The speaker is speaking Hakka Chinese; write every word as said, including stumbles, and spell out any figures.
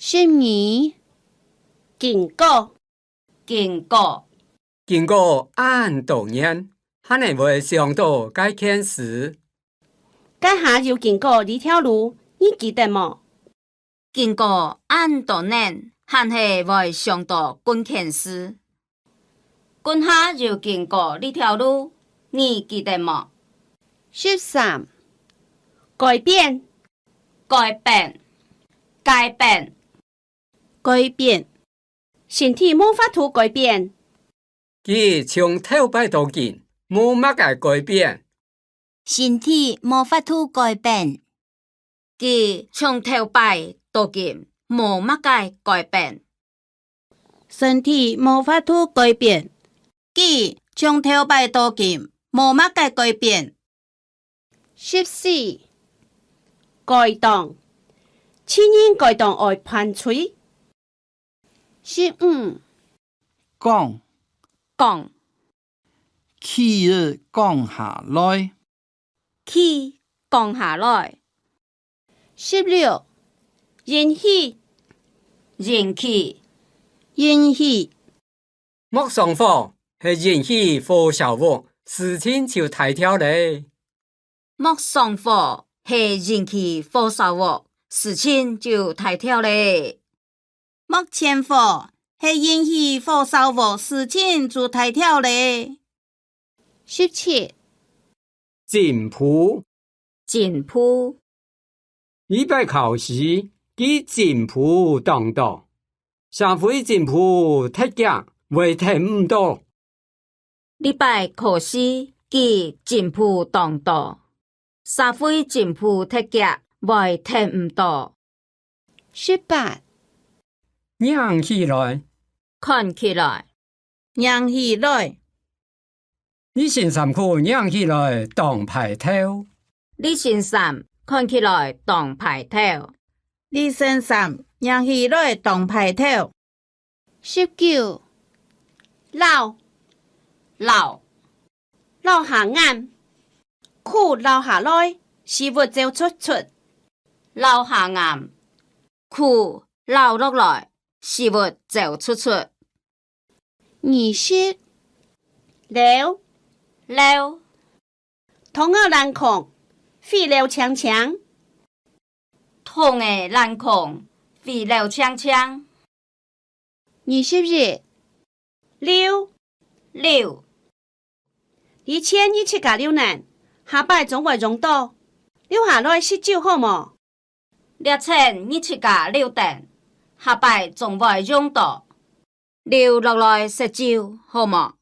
十二，經過，經過，經過恁多年，還係會想到該件事。該下又經過這條路，你記得無？經過恁多年，還係會想到該件事。該下又經過這條路，你記得無？十三，改變，改變，改變，改變。身體無法度改變。佢從頭擺到今，無麼个改變。身體無法度改變。佢從頭擺到今，無麼个改變。身體無法度改變。佢從頭擺到今，無麼个改變。十四，該當，盡人該當愛歕嘴。十五，降，降，企仔降下來，企降下來。十六，引起，引起，引起。莫上火，係引起火燒屋，事情就大條咧。莫上火，係引起火燒屋，事情就大條咧。莫前火，係引起火燒屋，事情就大條咧。十七，進步，進步。這擺考試，佢進步當多，社會進步忒遽，會跈毋到。這擺考試，佢進步當多，社會進步忒遽，會跈毋到。十八，䀴起來，看起來，䀴起來。這身衫褲䀴起來當派頭。這身衫看起來當派頭。這身衫䀴起來當派頭。十九，摎，摎，摎下頷，褲摎下來，屎朏走出出。摎下頷，褲摎落來，屎朏走出出。二十，溜，溜。 銅个籃空，飛溜淨淨。銅个籃空，飛溜淨淨。二十一，溜，溜。這錢你自家溜等，下擺總會用到。溜下來食酒好無？這錢你自家溜等，下擺總會用到。溜落來食酒好無？